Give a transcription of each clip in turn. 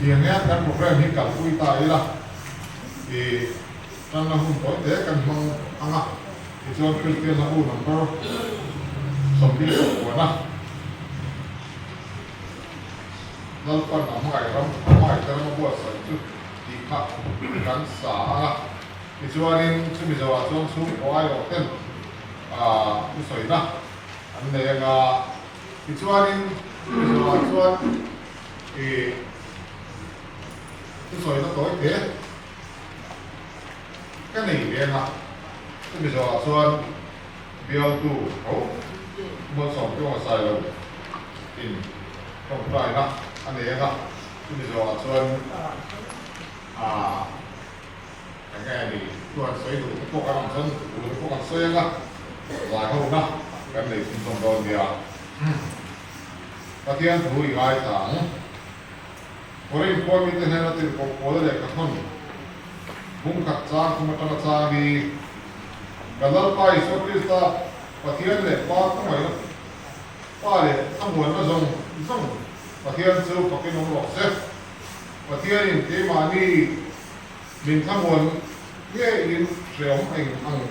Tiang hian kan program hi kalpui ta ila i tanna hun tawi te kan hmang ang a, tichuan Kristian hla bu number 29 Lalpan a hmangaih ram a hmangaih te ram a buatsaih chu tih kha kan sa ang a, tichuanin chumi zawhah chuan chhungkaw aiawh ten thusawina an nei ang a, tichuanin chumi zawhah chuan i thusawina tawi te ka nei ve ang a, chumi zawhah chuan bialtu tho Mualsawm Tluanga Sailo in tawngtaina a nei ang a, chumi zawhah chuan aaa. Eng nge ni chuan sawi duh te pawh kan awm chuan duh te pawh kan sawi ang a, zai ho na kan nei thum zawng dawn nia. Pathian thu i ngaithla ang. Korin khua mite hnena tirhkoh Paula lehkhathawn bung khat chang thum atanga chang hi Ka Lalpa Isua Krista Pathian leh Pa khawngaihna Pa leh thlamuanna zawng zawng Pathian chu fakin awm rawh se. Pathianin keimahni Min thlamuan ngeiin hreawm eng ang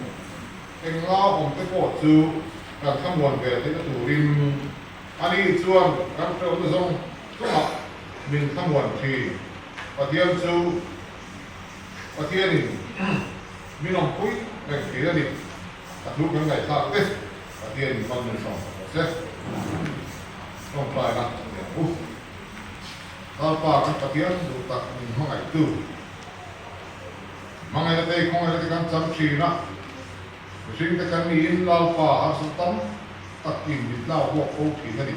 eng nga awm te pawh chu kan thlamuan ve theihna turin ani chuan kan hreawmna zawng zawngah min thlamuan thin. Pathian chu Pathianin min awmpui reng thin a ni. A thu kan ngaihthlak te Pathianin hman min sawm sak rawh se. Tawngtaina a ni ang u. Lalpa kan Pathian duh tak min hmangaihtu. Hmangaihna te khawngaihna te kan chang thin a, mihring te kan niin Lalpa harsat tam takin min tlau buak fo thin a ni.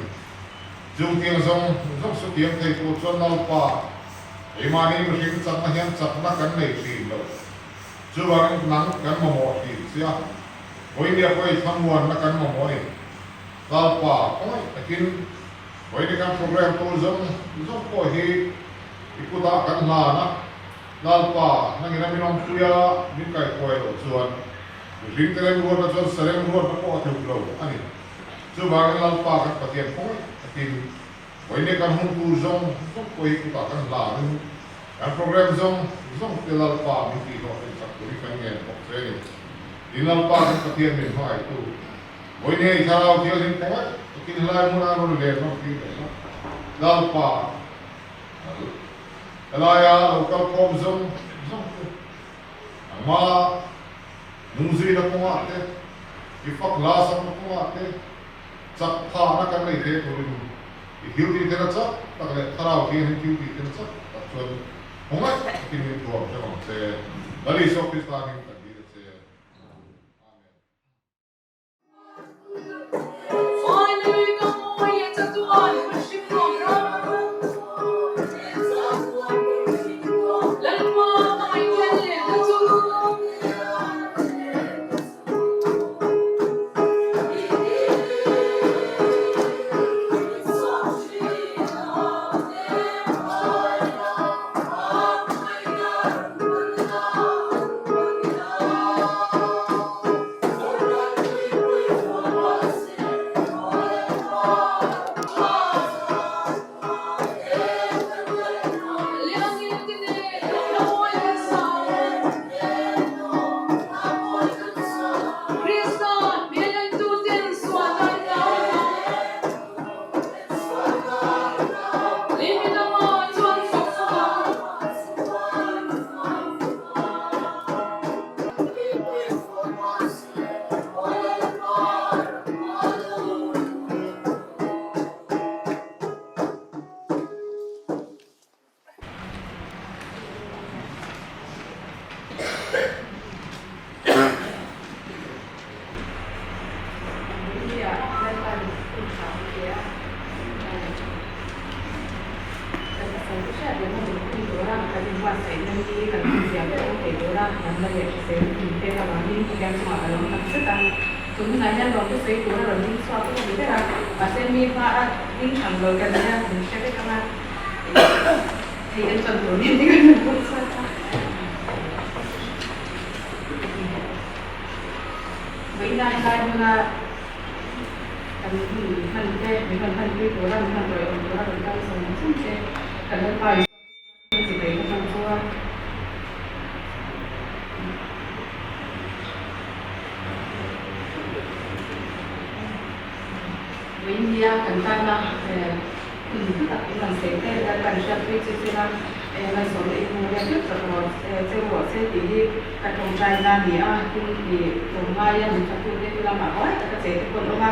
Chung tiang zawng zawng su tiang thei tur chuan Lalpa keimahni mihring chakna hian chakna kan nei thin lo. Chuvangin nang kan mamawh thin che a, vawinia pawh i thlamuanna kan mamawh a ni. Lalpa khawngaih takin vawinia kan program tur zawng zawng pawh hi I kutah kan hlan a, Lalpa, nangin a min awmpui a, min kaihhuai loh chuan mihring te remruatna chuan sa remruatna pawh a tluk lo a ni. Chuvangin Lalpa kan Pathian khawngaih takin vawiin kan hun tur zawng zawng pawh hi kutah kan hlanin kan program zawng zawng te Lalpa min tihhlawhtlin chak turin kan ngen bawk che a ni. Tin Lalpa kan Pathian min hmangaihtu vawiin hei Thlarau Thianghlim khawngaih takin helai hmuna rawn len nawm tir leh la, Lalpa, Helaia lo kal khawm zawng zawng te, nangma nungzuina kawngah te, i fak hla sakna kawngah te, chak phahna kan nei thei turin i thil tih theihna chak tak leh Thlarau Thianghlim thil tih theihna chak tak chuan khawngaih takin min thuam hrem ang che. Lal Isua Krista hming kan dil a che. Tin, Pathian chungah ka lawm tak zet a. Tun hunah hian lawmte sawi tur a rawn ding chhuak vek a ni ber a, mahse mi hma a ding tham lo kan nia min hre vek ang a, hei en tawn tur nen ding a rawn ding chhuak a. Vawiinah helai hmuna kan hun hman te, min rawn hmanpui tura min rawn tawiawm tura rawn kal zawng zawng te kan Lalpa Isua Krista chibai ka hman chu a. Vawiin nia kan tana hun hlu tak in rawn sawi te Lalpan hriatpui che sela malsawmna i hmu riat riat sak rawh che rawh se tih hi ka tawngtaina a ni a, tin i tlawmngaia min thatute hi lamah huai taka che te pawh an awm a,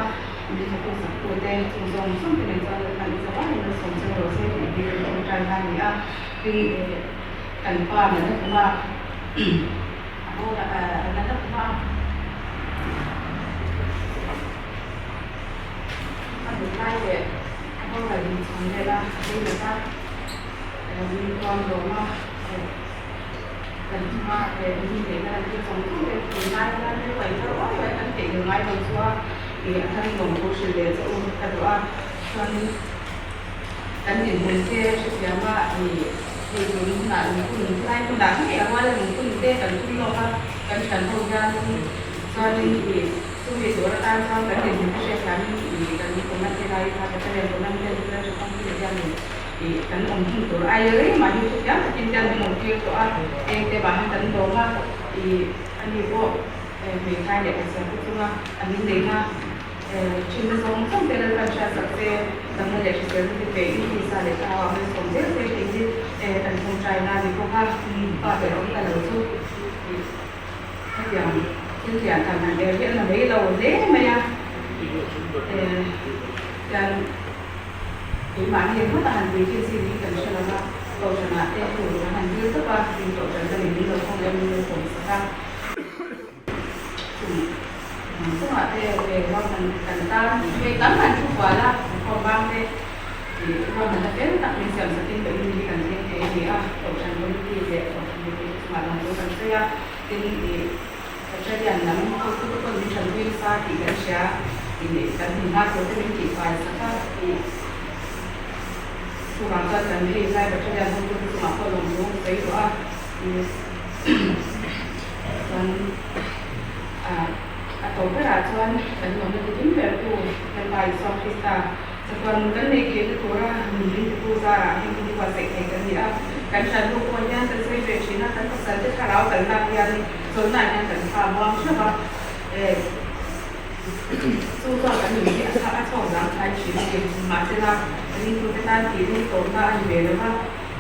min thatu saktute chung zawng zawng te nen chuan Lalpan i zavaiin malsawm che rawh se tih hi ka tawngtaina a ni a, tin kan pa natna kuma a natna kuma A duh lai leh a boral inchhawng vel a ei leh a, min tuam dawm a, kan chunga min neihna lan tir chawng chawng te tun lai hian rilru a inthar uai uai a, kan theih leh ngai lo chu a a thar in lawmthu hrilh leh che u ka duh a, chuanin kan dinhmun te hrethiam a hei tun hunah lungphun lai hmunah ngei a ruala lungphun te kan tum lawk a, kan thian ho hianin chuanin Chumi tur atan chuan kan dinhmun te hriat hianin ih kan comment te lai kha Pathian comment te chu lalṭha famkim hianin ih kan awm hun tur ai rei mah hi chutiang takin hian min awm tir tawh a, eng te vang hian kan dawm a, ih ani pawh hmeithai leh hmeichhia te chunga an inneihna ṭhinna zawng zawng te Lalpan hriatsak che damna leh hriselna te pe in tisa leh thlarau ah malsawm zel se tih hi kan tawngṭaina a ni bawk a, pa ber awm ta lo chu ih. Hetiang thil lian tham han er hi a na mai lo hle mai a, tian keimahni ringawt a han pui thin chin hi kan hre lo va, kohhranah te tur kan han dil tawp a, tin kohhran ka nih min lo khawng em min lo sawm sak a, chung ang chungah te ruahman kan tan hei tam han thu kual a, inkhawm vang te ih ruahmanna fel tak min siam sakin ka in hi kan thleng thei a ni a, kohhran committee leh kohhran mipui te chungah lawm chu kan sawi a. Tin, ih, Pathian lam hotute pawn min tanpui nasa tih kan hria, ih, kan hmun hma tur te min tihfai sak a, ih, chuvang chuan kan hei lai Pathian hotute chungah pawh lawm chu ka sawi duh a, ih, chuan, ah, a tawp berah chuan kan lawmna ti ding bertu Lalpa Isua Krista Chatuan nun kan neih theihna tura nun min titu zarah heng hi buatsaih thei kan ni a. Kan hrannu pawh hian kan sawi ve thin a, kan pasal te thlarau kan lak hian chawlhnaah hian kan thla muang theuh a, chu chuan kan nun hi a thla a chhawk zang thlai thin a ni. Mahsela, ringtute tan tih ring tawpna a ni ve lo va,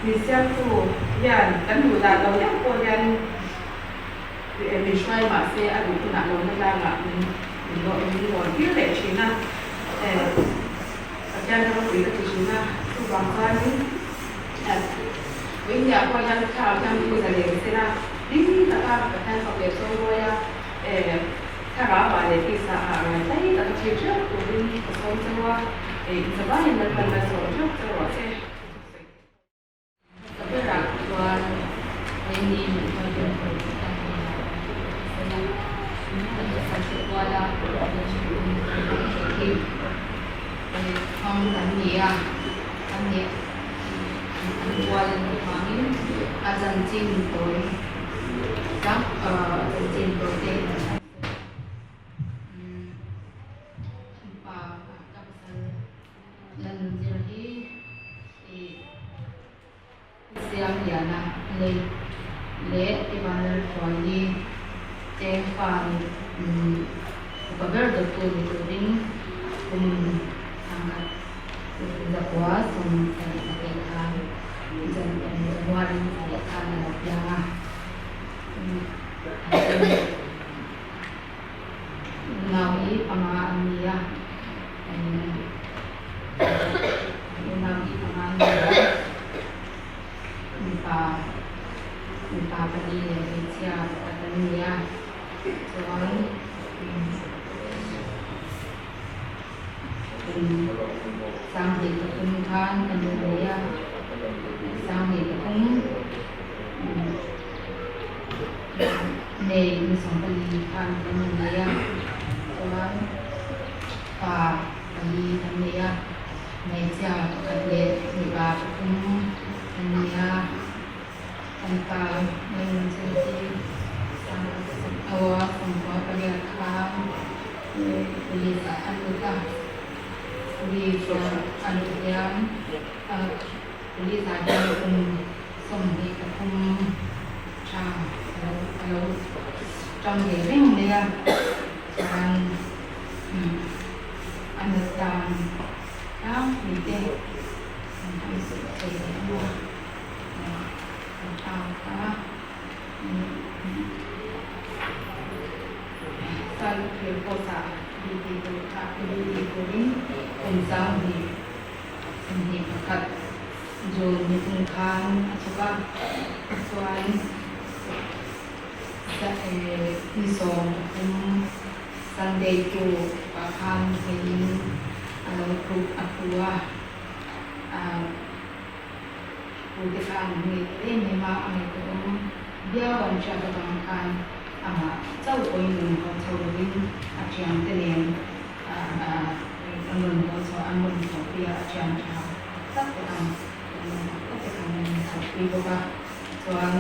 min siamtu hian kan duh dan lo deuh pawh hian min hruai mahse a duh hunah lo na tlangah min rawn tir leh thin a. Pathian ka ropui ka ti thin a, chuvang chuanin India pawh hian thlarau hian mi zalen sela hlim taka Pathian fak leh chawimawi a, thlarau ah leh tisa ah rai tlai taka thlir theuh turin ka sawm cheu a, inzavaiin Lalpan malsawm theuh cheu rawh se. Hmasa berah chuan Rainy min hruai dawn tur chu ka ni a, sawi a, kan pasal te kuala khi hmang kan ni a, an ni an kual a nih vangin a chanchin tawi tak chanchin tawi te kan sawi a, pa ka pasal Lanzir hi ih Siam Liana lei leh Ivanlal Hruai hi cheng fa ni upa ber dawttu ni turin kum thangkhat zakua 72 khan January ni khan a lo piang a. Nau hi panga an ni a. Unau hi panga an ni a, mipa mipa pali leh hmeichhia pakhat an ni a, chuan kum 23 khan a ni nei a, 23. May ni 14 khan kan innei a, chuan pa pali kan nei a, hmeichhia pakhat leh mipa pathum an ni a, kan pa Lalnun Cheng hi aw 98 khan police ah a lut a, police a luh hian police ah hian kum 23 tha a lo tang ve reng mai a, chuan a nat dan tlangpui te an han sawi thei leh ang a, an pa kha Salphir post ah duty tur kha duty turin kum 21 June ni thum khan a chhuk a, chuan ni 13 Sunday tu ah khan hmeiin a lo thu a thu a, pute kha an ngei ta em em a, a ngaihtuahawm viau an hriat avang khan amah chauh pawhin rawn haw chho lovin a thiante nen an rawn haw chho an rawn chhohpui a, a thian tha tak tak te khan tak tak te khan an rawn chhohpui bawk a, chuan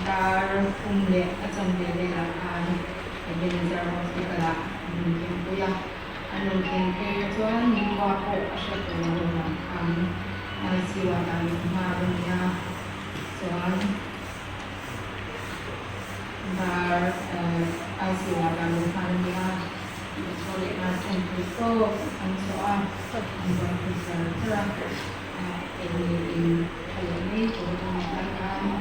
dar thum leh a chawmve velah khan Ebenezer Hospital ah an rawn thlengpui a, an rawn thleng phei chuan nikhua pawh a hre tawh lo avang khan ICU ah dah luh nghal a ni a, chuan dar ICU ah dah luh nghal a ni a. Chaw leh ngai thawm thei tawp an chhuah a, an buaipui char char a, ei leh in tha leh mai tur a nih lai khan a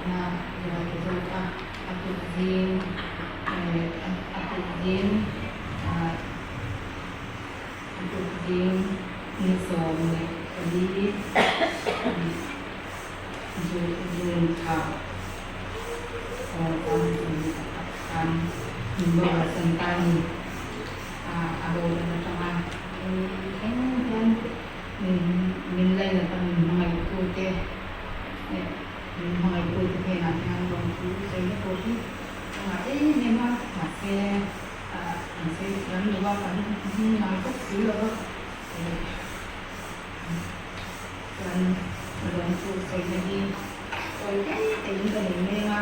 zual ta zawk a, a tuk zing a tuk zing a tuk zing ni 14 June thla 31 khan min boral san ta a ni. A boral atanga hei thleng hian min min lainat a min hmangaihtute leh min hmangaihtute hnenah hian lawmthu sawi pawh hi ka ngah em em a, mahse an sawi thiam lo va, kan hming ngai bawk si lo va. Chuan lawmthu sawina hi sawi te tein ka nei mek a,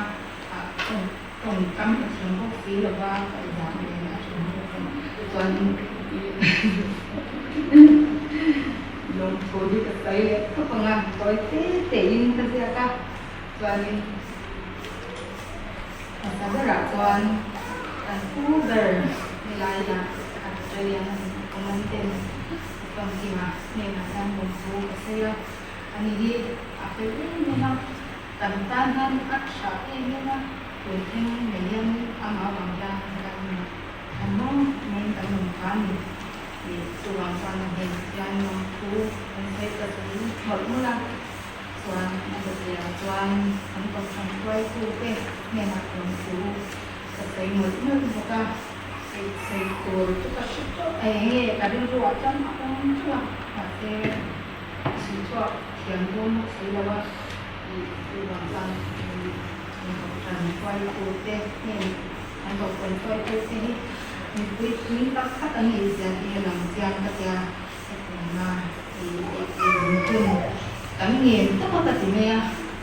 tawngkam ka thiam bawk si lo va, ka izah nen a then bawk a, chuan lawmthu hi ka sawi leh khawp ang a, sawi te tein ka ziak a, chuanin hmasa berah chuan kan pu ber helai ah Australian awm an ten. Famkima hnenah hian lawmthu ka sawi a, ani hi a fel em em a, kan tan hian a tha em em a, tun thleng mai hian amah avang hian kan thlamuang maiin kan awm kha a ni tih chuvang chuan a hnenah hian lawmthu kan sawi ta zui mawlh mawlh a, chuan a dawtliah chuan kan kohhran hruaitute hnenah lawmthu ka sawi mawlh mawlh bawk a. Sawi tur chu ka hre tawh a, enge ka rilru ah chuan a awm teuh a, mahse chhui chhuak thiam dawn bawk si lo a, tih chuvang chuan an kohhran hruaitu te hnen an kohhran hruaitu te hi mipui tling tak tak an nih zia hi a lang chiang ka tia, hetianga lungphun kan ngen tawp a ka ti mai a,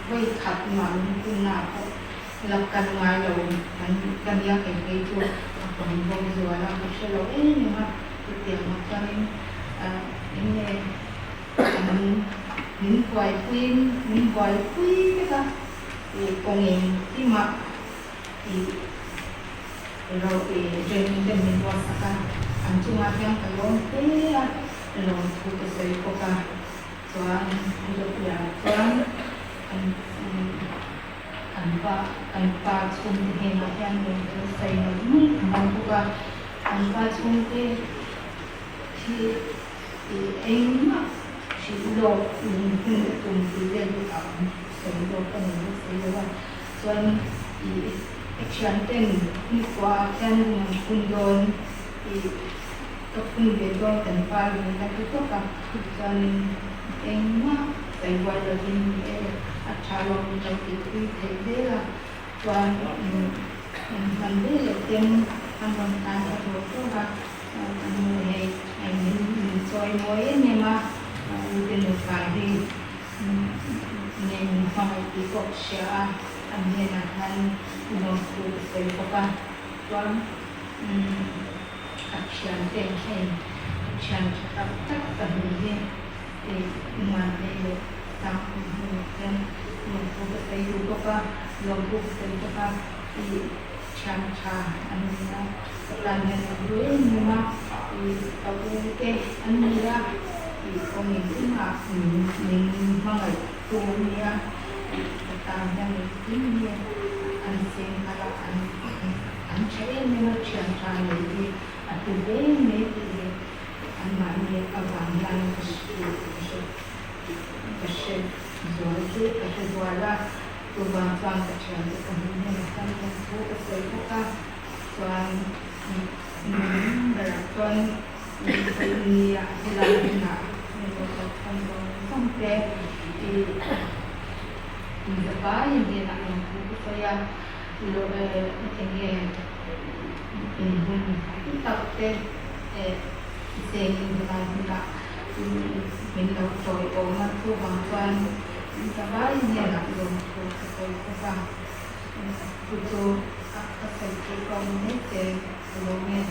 vawi khat mah lungphunna ah pawh Lak kan ngai lo kan ka nia kei phei chu a pawm bawk zual a, ka hre lo em em a, chutiang ah chuanin eng nge an min buaipuiin min buaipui vek a, ih kawng engkimah ih ro ih training ten min ruatsak a, an chungah hian ka lawm hle a, lawmthu ka sawi bawk a, chuan an dawtliah chuan an. Kan pa kan pa chhungte hnenah hian lawmthu sawi mawlh mawlh a hmang bawk a, kan pa chhungte hi ih engmah hrilh lawk lung hun a tum tih vel hi a awm sawi lawk a ni bawk si lo a, chuan ih ka thianten nikhua ah khian lung an phun dawn ih ka phun ve dawn kan pa lung ka ti tawp a, chuanin engmah. sawi buai lovin ni e, a tha lo min lo tihpui thei zel a, chuan hman veleh ten an rawn tan ta hlawh hlawh a, ka nu hei min min chawi mawi em em a, u te nupa hi nge min hmangaih tih pawh ka hria a, an hnenah hian lawmthu ka sawi bawk a, chuan ka thiante heng ka thian tha tak tak pahnih hi i muan nei leh tlangpui hnenah hian lawmthu ka sawi duh bawk a, lawmthu ka sawi bawk a, i thian tha an ni a, ka tan hian a hlu em em a, i ka u te an ni a, i kawng engkimah min min hmangaih tu an ni a, i ka tan hian engkim hi an seng nghal a, an an tha em em a, thian tha nei hi a hlu hle mai tih leh anmahni avang hian ka hre ka hre zual chu ka hre zual a, chuvang chuan ka thiante pahnih hnenah hian lawmthu ka sawi bawk a, chuan min berah chuan nia helai hmunah min lo kal chhan zawng zawng te i inzavaiin hnenah lawmthu ka sawi a, eng nge inhmun tak te chengin helai hmunah min lo tawiawm a, chuvang chuan zavaiin hnenah lawmthu ka sawi bawk a, chu chu ka sawi theih pawh ni mai che ka lawm e.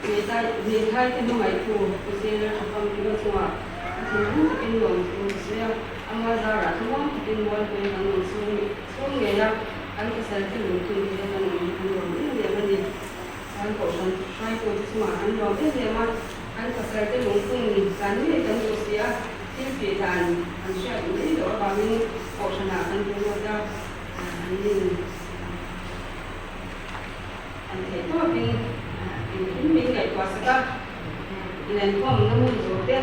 Hmeithai te hmangaihtu Pu Zela tha famkima chungah a thinlung takin lawmthu ka sawi a, ama zarah thlamuang takin mualpui kan awm chhung ngei a, kan pasal te lungthun thei a kan awm hi kan lawm em em a ni. Chuan Kohhran hruaitute chungah kan lawm em em a, kan pasal te lungphun dan ngei kan duh si a, thil tih dan an hriat mai loh avangin Kohhranah kan rilruat a, an nin. An theih tawkin engkim min ngaihtuah sak a, lenkhawmna hmun tur te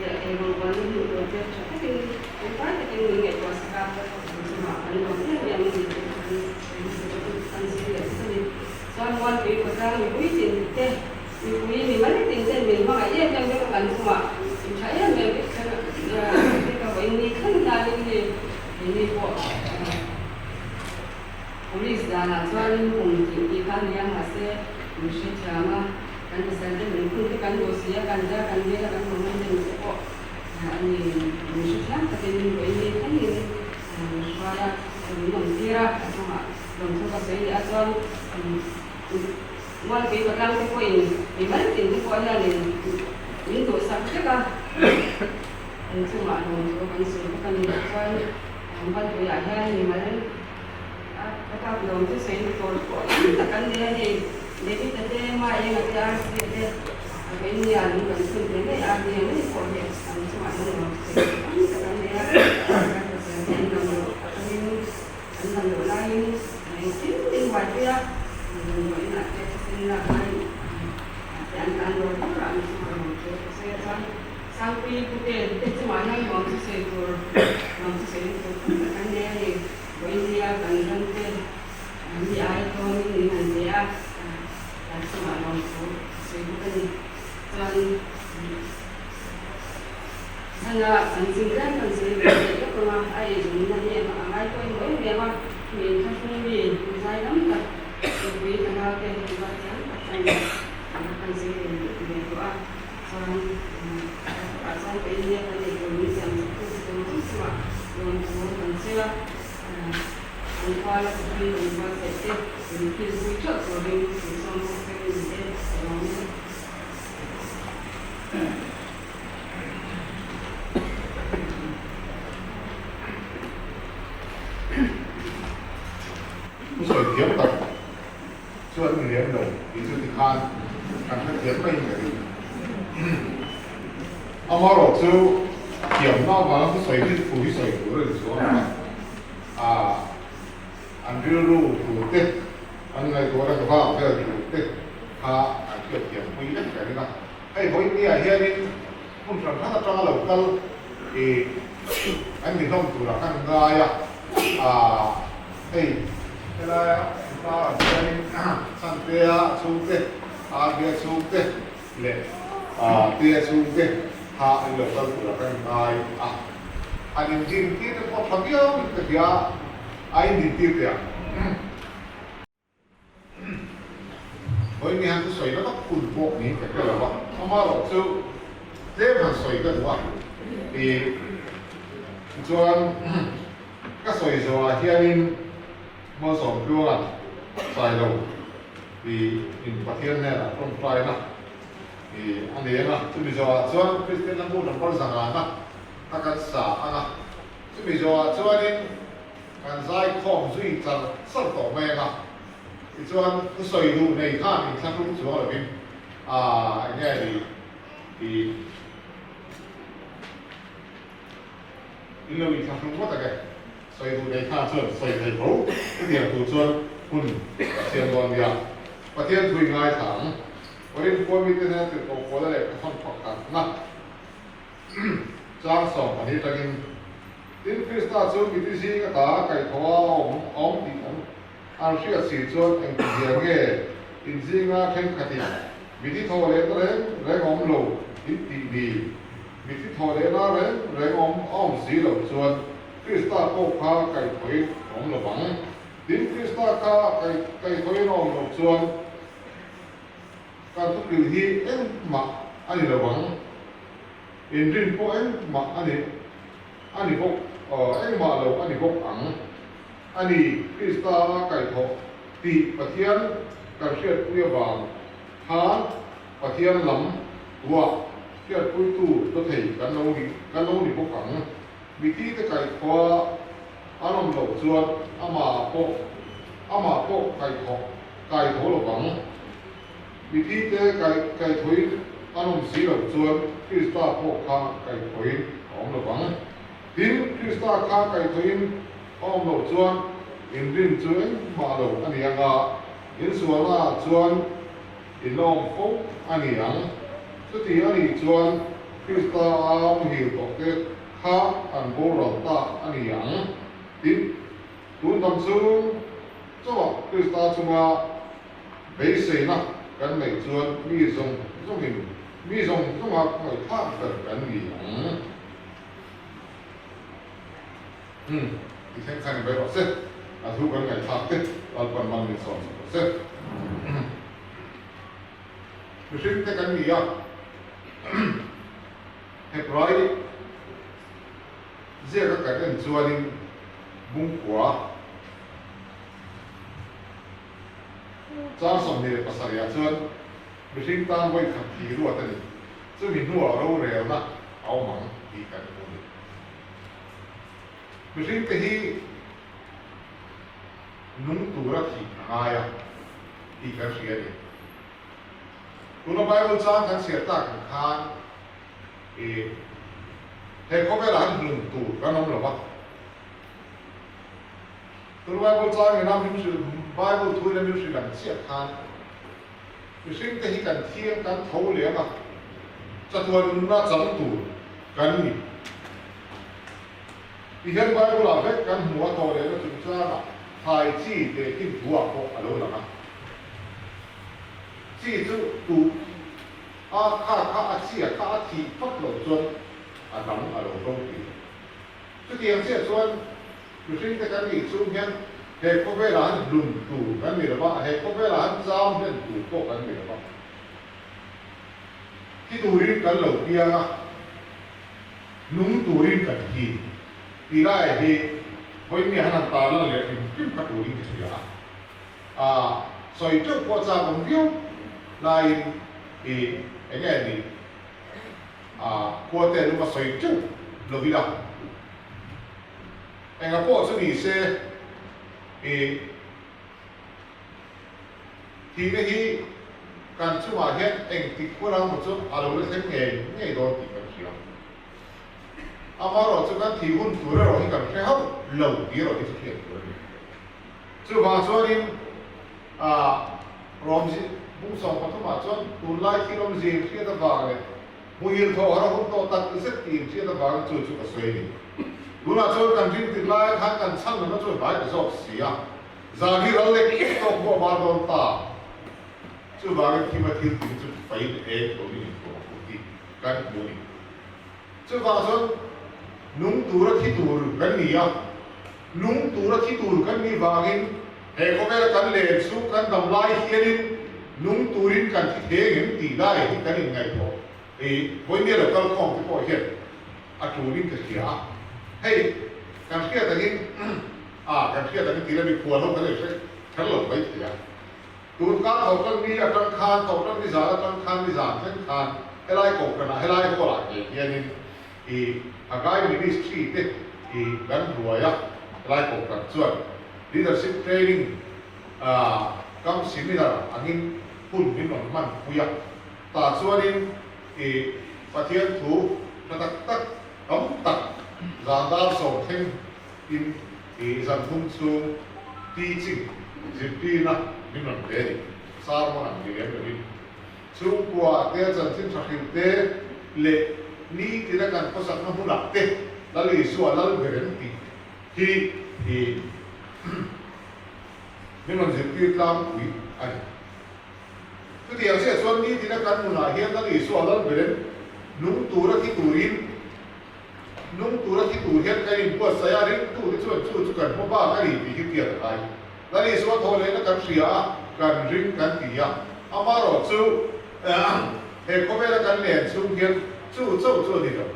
leh eirawngbawnna hmun tur te tha takin tangkai takin min ngaihtuah sak a, an chungah kan lawm em em a ni tih kan sawi leh bawk a ni. Chuan Mualpui khawtlang mipui tin te, mipui mimal tin ten min hmangaih em em vek a, kan chungah in tha em em vek vek a, vawiin ni thleng hianin hei keini pawh. Police danah chuanin kum tih tih kha a nia, mahse min hrethiam a, kan pasal te min phun te kan duh si a, kan zar kan vel a, kan hmu te te pawh a ni, min hrethiam takin vawiin ni thlengin min hruai a, min awm tir a, a chungah lawmthu ka sawi leh a, chuan Mualpui khawtlang te pawhin mimal tin te pawh hianin min duhsak vek a, an chungah lawmthu kan sawi bawk a ni, chuan Mualpuiah hian mimal A kap lawm chu sawi na tur pawh tam tak an nei a hei David-a te, Maenga te, Rc-a te a vei nia lung kan chhun ve ngei a, nia ngei pawh hi an chungah hian lawm chu sawi tur tam tak an nei a, kan pasal te an lam loh atangin an lam loh laiin engkim min buaipui a, damdawi inah te thisen lak lai te an tlan dawr dawr a, an chungah lawm chu ka sawi a chuan Sangpui pute te chungah hian lawm chu sawi tur lawm chu sawi na tur tam tak an nei a ni. Vawinia kan ramte mi ai tlawmin min han pe a, kan chungah lawmthu a sawi bawk a ni. Chuan hmana kan zin reng kan sawi ve theih lawk ang a, a eizawnna hi a ngai pawimawh em em a, mi inthlahrung mi zai lam tak mipui ka naute ruat thiam tak a ni. Kan sawi ve ve tawh a, chuan a tawpah chuan Vawinia kan eitur min siam chak tu zawng zawng chungah lawmthu kan sawi a. An kuala chawpin an buatsaih te min kilpui teuh turin min sawm bawk che ni e ka lawm e. Thu sawi thiam tak chuan ni lem lo tih chu tikhan kan hrethiam maiin ka ring. Amaherawh chu thiamna avanga thusawi hi thu hi sawi tur a ni chuang lo a, an rilru tur te, an ngaihtuahna ka vak vel tur te kha an hriatthiam pui vek ka ring a. Hei vawinia hianin hmun hran hran atanga lo kal ih an ni hlawm turah khan ngai a, hei helaia inkarah hianin Chhantea chhungte, Arbia chhungte, leh tia chhungte kha an lo kal tura kan ngai a, an indin tir te pawh tha viau in ka hria a indin tir teh ang. Vawiin hian thusawi na vak hun pawh niin ka hre lo a, amaherawh chu tlem han sawi ka duh a, ih tichuan ka sawi zawhah hianin Malsawm Tluanga'n Sailo i in Pathian hnenah tawngtaina i a nei ang a, chumi zawhah chuan Kristian lambu number zangana a kan sa ang a, chumi zawhah chuanin kan zaikhawm zui char char tawh mai ang a, tichuan thusawi duh nei khan inthlahrung chuang lovin a eng nge ni i in lo inthlahrung ngawt ang e. Sawi duh nei kha chuan sawi thei tho chutiang tur chuan hun a siam dawn nia. Pathian thui ngaithla ang. Korinth khua mite hnena tirhkoh Paula lehkha thawn pakhatna chang 12 tangin, Tin, Krista chu miti zing ata kaihthawh a awm awm tih an an hriat si chuan engtizia nge in zinga thenkhatin miti thawh lehna reng reng awm lo in tih ni? Miti thawh lehna reng reng awm a awm si loh chuan Krista pawh kha kaihthawhin a awm lo vang. Tin, Krista kha kaihthawhin a awm loh chuan kan thupil hi engmah a ni lo vang. Inrin pawh engmah a ni a ni bawk, engmah lo a ni bawk ang. A ni, Krista a kaihthawh tih Pathian kan hriatpui avang khan. Pathian lam tuah hriatpuitu dawthei kan lo ni kan lo ni bawk ang. Mithite kaihthawha an awm loh chuan amah pawh amah pawh kaihthawh kaitho lo vang. Mithite kaih kaithoin an awm si loh chuan Krista pawh kha kaithoin a awm lo vang. Tin, Krista kha kaithoin a awm loh chuan inrin chu engmah lo a ni ang a, insualnaah chuan in la awm fo a ni ang. Chuti a nih chuan Krista a muhil tawhte kha an boral ta a ni ang. Tin, tun dam chung chauhah Krista chunga beiseina kan neih chuan mi zawng zawngin mi zawng zawnga khawngaihthlak ber kan ni ang. Umm, i thleng khan i bai rawh se, a thu kan ngaihthlak te Lalpan man min sawm sak rawh se. Mihring te kan ni a, Hebrai ziaka kan en chuanin Bungkua chang 27 ah chuan mihring tan vawi khat thi ruat a ni. Chumi hnuah rorelna a awm ang tih kan hmu a ni. Mihringte hi nung tura thih a ngai a tih kan hria a ni. Tuna Bible chang kan chhiar tak ang khan i he khawvelah han hlun tur kan awm lo va. Tuna Bible chang ina min hrilh Bible thu ina min hrilh ang chiah khan mihringte hi kan thiang kan tho leh ang a, chatuan nunna chang tur kan ni. Ti hian Bible-ah vek kan hmu a, tawh lehna chungchangah thlai chi tehkhin thuah pawh a lo lang a. Chi chu tuh a kha kha a chhia kha a thih phawt loh chuan a dang a lo ro tih lo. Chutiang chiah chuan mihringte kan nih chung hian he khawvelah han hlun tur kan ni lo va, he khawvelah han cham hlen tur pawh kan ni lo va. Thi turin kan lo piang a. Nung turin kan hi tih lai hi vawiin han han ta lan leh hrim hrim kha turin ka hria a. Aa sawi teuh pawh chak awm viau laiin i eng nge ni aa khua te luma sawi teuh lo ila enga pawh chu ni se i Thihna hi kan chungah hian engtik hun ang maw chu a lo la thleng ngei ngei dawn tih kan hria. Amaherawhchu kan thih hun tur erawh hi kan hre hauh lo tih erawh hi chu hriat tur a ni. Chuvang chuanin Rawmzi bung 13 ah chuan tunlai thil awmzia in hriat avang leh hmuhil thawh har a hun tawh tak zet tih in hriat avangin chu chu ka sawi a ni. Tunah chuan kan rin tir laia khan kan chhan lohna chu hnai ta zawk si a. Zan hi ral lek lek tawk pawh a var dawn ta. Chuvangin thima thil tih chu fain eng tawhin in tuah ang tih kan hmu a ni. Chuvang chuan nung tura thi tur kan ni a, nung tura thi tur kan nih vangin he khawvela kan len chu kan dam lai hianin nung turin kan thi theng em tih lai hi kan inngaihtuah. Hei vawinia lo kal khawm te pawh hian a tulin ka hria a, hei kan hriat angin a kan hriat angin tih la mikhual ho kan inhre kher lo mai thei a. Tun kar thawhtan ni atang khan, thawhtan ni zan atang khan ni zan thleng khan helai kohhranah helai hall ah ngei hianin i Haggai Ministry te i kan hnuai a, helai kohhran chuan Leadership Training kam seminar angin hun min rawn hman pui a. Tah chuanin i Pathian thu hla tak tak tam tak zan dar sawm thleng in i zan thum chhung teaching zirtirna min rawn pe a ni. Sermon ang ni lem lovin chhungkua te chanchin tha hrilh te leh nitina kan khawsakna hmunah te Lal Isua lal ber em tih hi i min rawn zirtir tlangpui a ni. Chutiang chiah chuan nitina kan nunah hian Lal Isua lal berin nung tura thi turin nung tura thi tur hian kan inbuatsaih a, ringtute chuan chu chu kan hma bak a ni tih hi hriat a ngai. Lal Isua thaw lehna kan hria a, kan ring kan ti a, amaherawh chu he khawvela kan len chhung hian chu chauh chu a ni lo.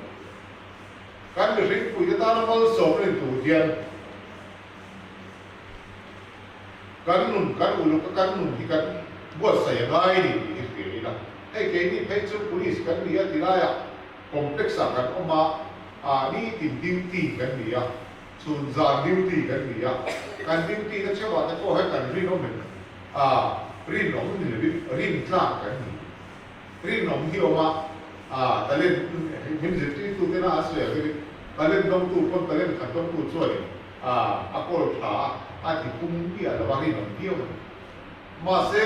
Kan mihringpuite tana malsawmna ni tur hian Kan nun, kan uluk a kan nun hi kan buatsaih a ngai a ni tih hi hria ila. Hei keini phei chu police kan ni a ti laiah complex ah kan awm a, ah nitin duty kan ni a, chhun zan duty kan ni a, kan duty na cheuh ah te pawh hian kan rinawm em? Ah rinawm ni lovin rintlak kan ni. Rinawm hi awm a, ah talent min zirtirtu tena an sawi ang hian talent dawngtu pawn talent khat dawngtu chuanin ah a kawl tha a, a ti pung miah lo a rinawm viau a ni. Mahse,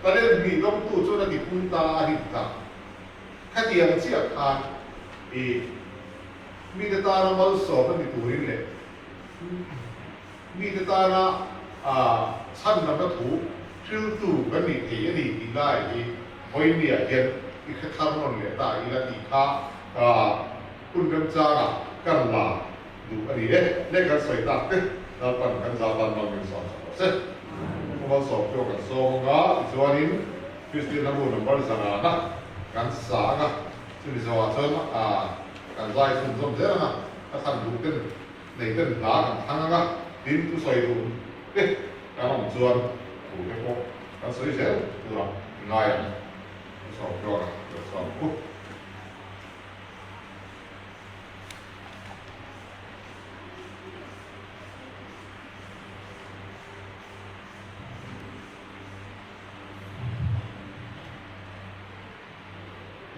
talent hnih dawngtu chuan a ti pung ta a rin ta. Khatiang chiah khan i mite tana malsawm a ni turin leh mite tana chhandamna thu hriltu kan nih thei a ni tih lai hi vawinia hian i hre thar nawn leh ta ila tih kha hun remchangah kan la duh a ni e. Le kan sawi tak te Lalpan kan za tan bang min sawm sak rawh se. Pu Malsawmtluang kan sawm anga tichuanin Kristian hlabu number zangana kan sa anga chumi zawhah chuan kan zai chhunzawm zel anga ka thlan duh ten nei ten hla kan thlang anga tin thu sawi duh te kan awm chuan thu te pawh kan sawi zel turah ngai ang. Pu Sawmtluanga lo sawm ang u.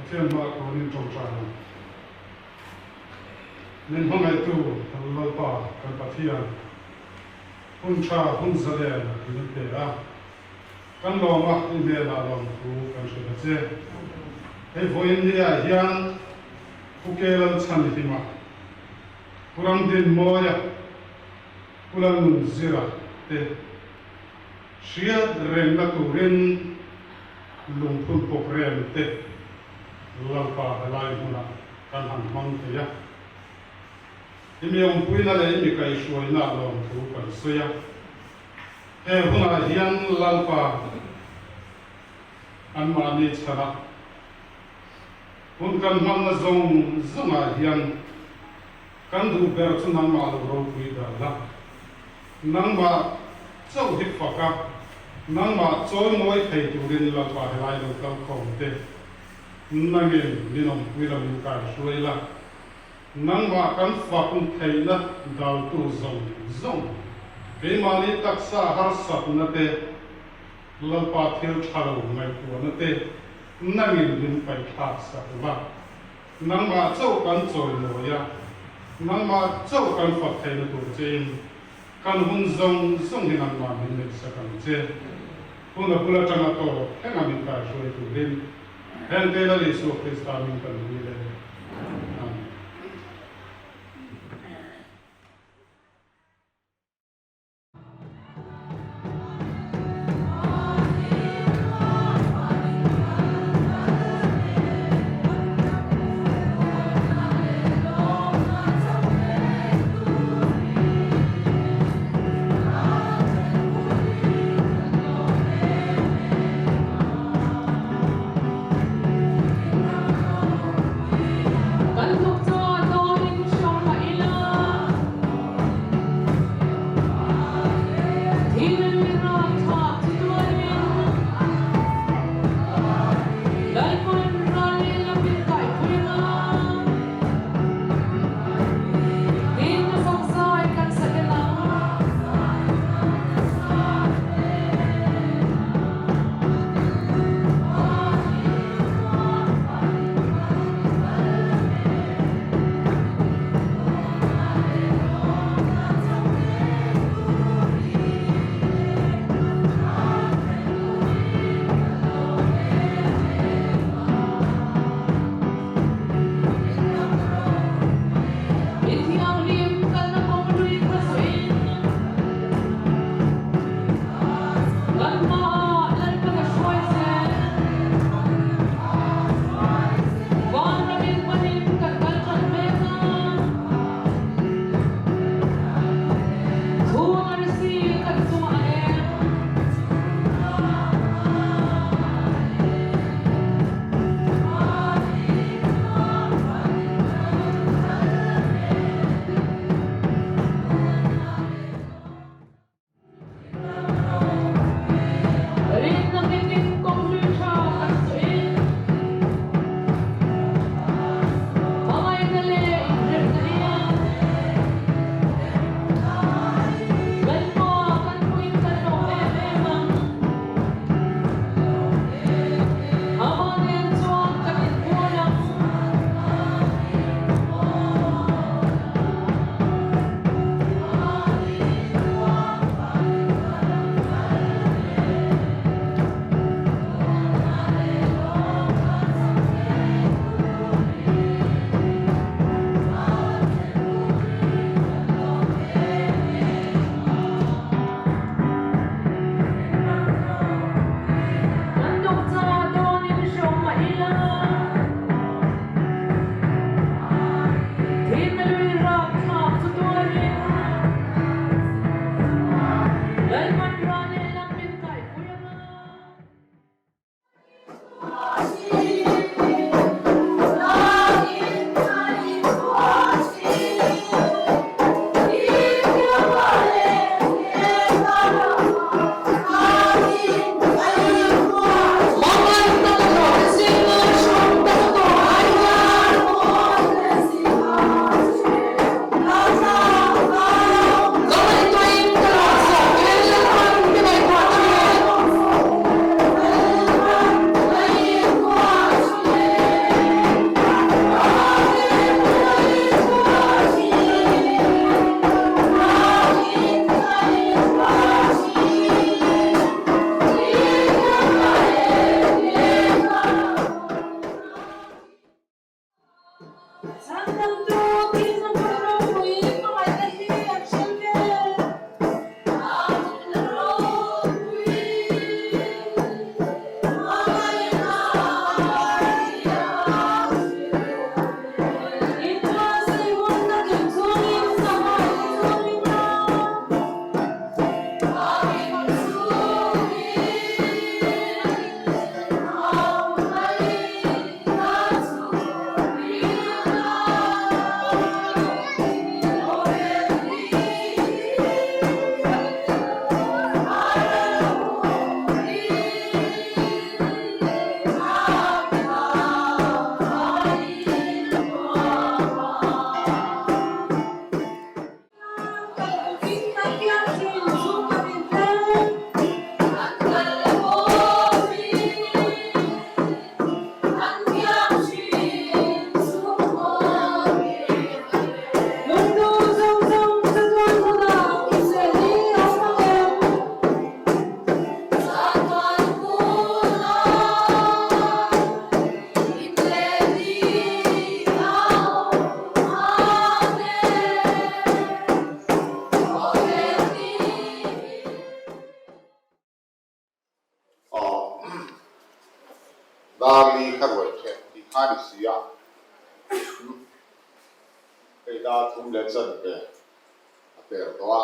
Pathian hmaah kawn in tawngtai ang. Min hmangaihtu Lalpa kan Pathian, hun tha hun zalen min pe a, kan lawm a i hmelah lawmthu kan hre ta che. Hei vawiin ni ah hian Pu Kelal Chhanhima, Pu Ramdinmawia, Pu Lalnunzira te hriat rengna turin lungphun programme te Lalpa helai hmunah kan han hmang thei a. I mi awmpuina leh i mi kaihhruaina lawmthu kan sawi a. He hunah hian Lalpa anmahni chhanah hun kan hmanna zawng zawngah hian kan duh ber chu nangmah lo ropui ber la. Nangmah chauh hi fak a, nangmah chawi mawi thei turin Lalpa helai lo kal khawm te, nangin min awmpui lo in kai hruai la. Nangmah kan fak theihna daltu zawng zawng, keimahni taksa harsatna te, Lalpa thil tha lo ngaihtuahna te nangin min paihthlak sak la. Nangmah chauh kan chawi mawi a, nangmah chauh kan fak theihna tur chein kan hun zawng zawng hi nangmah min neih sak ang che. Hun a bul atanga tawp thlenga min kaihruai turin heng te Lal Isua Krista min kan hui le. Amen. Dar li kha ruai ṭheh tih kha a ni si a. Hei dar thum leh chan ve a per tawh a.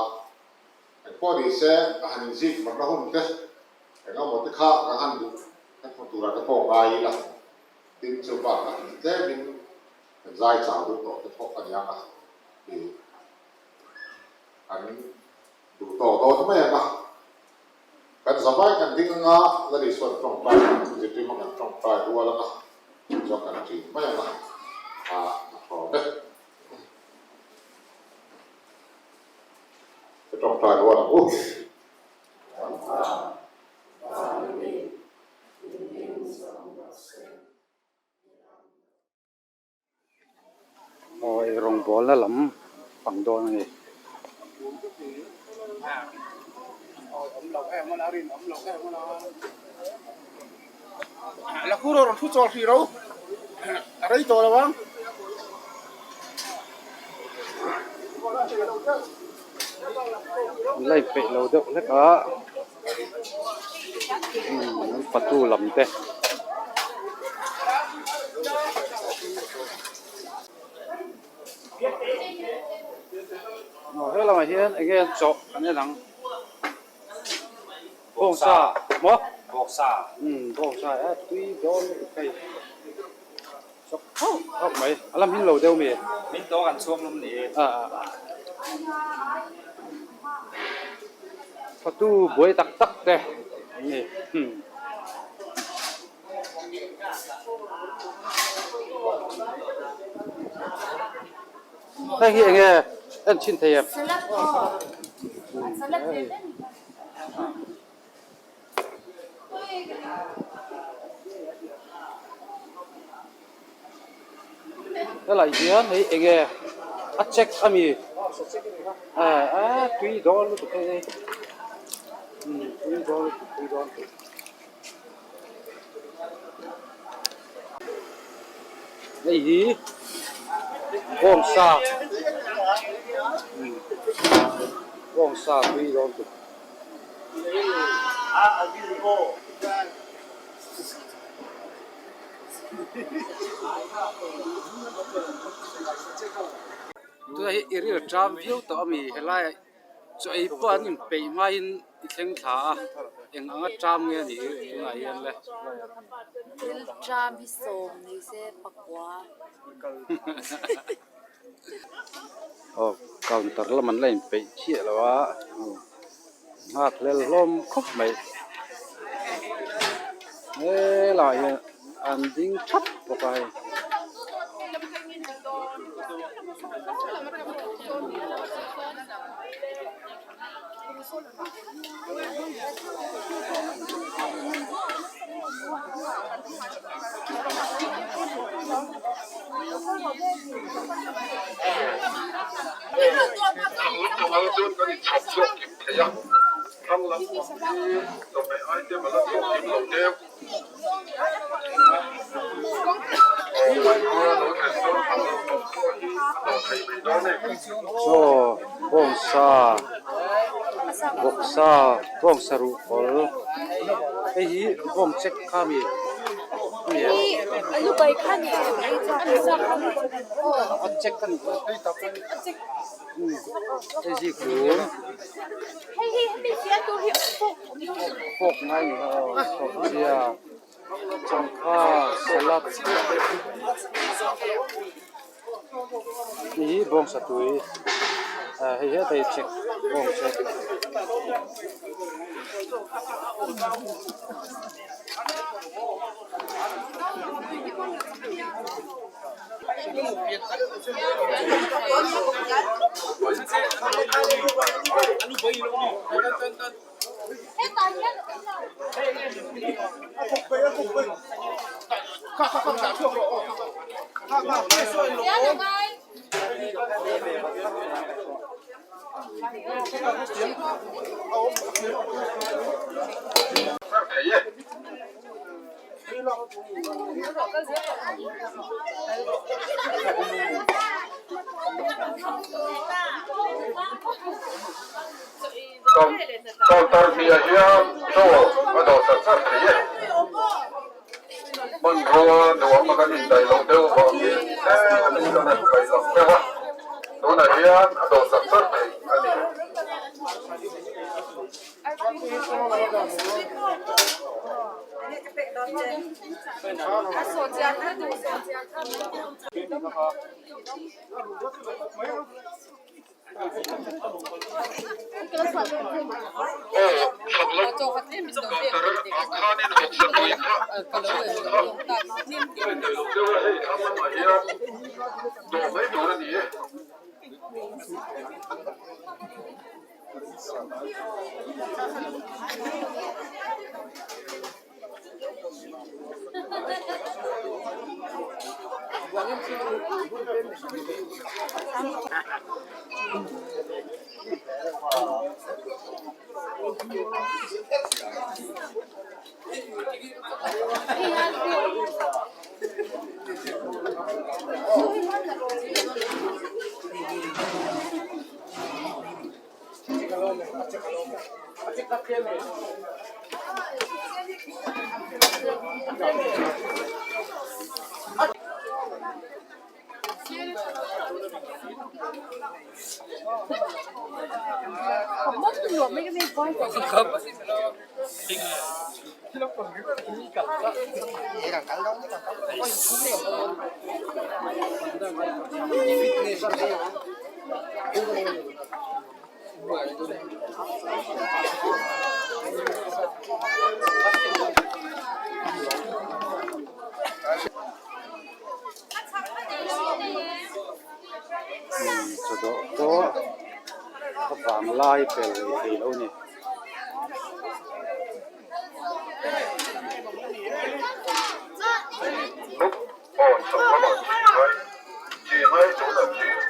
Engpawh ni se ka han inzik marna hun te eng emaw te kha ka han duh ka hmu turah te pawh ngai ila tin chu bakah tlemin kan zai chau deuh tawh te pawh a ni ang a tih kan duh tawh dawn mai ang a. Kan zavai kan ding anga Lali sawn tawngtai kan thu zirtir hmang kan tawngtai rual anga chu chuan kan ṭin mai anga a thaw vek. Ka tawngtai rual ang u. Aw ei rawngbawlna lam pang dawn a ni. An la inpeih lo deuh hlek a an fatu lam te. Aw he lamah hian eng nge an chawh an en ang bawngsa maw bawngsa bawngsa a tui dawn lutuk hei. Chawk khauh khauh mai, a la hmin lo deuh mi? Min tawng an chhuak lawm ni? A a a. Fatu buai tak tak te an ni. Hei hi enge en chhin thei em? Salad aw. Salad ve ve ni. Helai hian hei enge a check a mi a tui dawn lutuk hei hei tui dawn lutuk tui dawn lutuk. Hei hi bawngsa bawngsa tui dawn lutuk. Tunah hi i ril ṭam viau tawh a mi helaiah chaw ei pawh an inpeih hmain i thleng thla a eng anga ṭam nge a nih hi tunah hian le. Ril ṭam hi sawm ni se pakua. Aw counter lam an la inpeih chiah lo a nghak hlel hlawm khawp mai helaiah hian an ding thap bawk a hei. Chaw bawngsa vawksa bawngsa ruhkawl hei hi bawng check kha a mi a check a nih hei zikhlum fork ngai ni kha aw fork chia changkha salad hei hi bawngsa tui ah hei hi a tei check bawng check. Counter hniah hian chaw a dawh chat chat thei e. Hmanrua nuam a kan indaih loh deuh vangin tlemin kan han kaih lang deuh a, tunah hian a dawh chak chak theih a ni. Aw, chhak lam counter ah khanin vawksa tui kha a chhuk kha a indaih lo deuh a, hei thlang lamah hian dawh mai tur a ni e. Chawdawh pawh a vang lai pel rei thei lo a ni. Aw chhak lamah chi mai, chi mai tunah chi.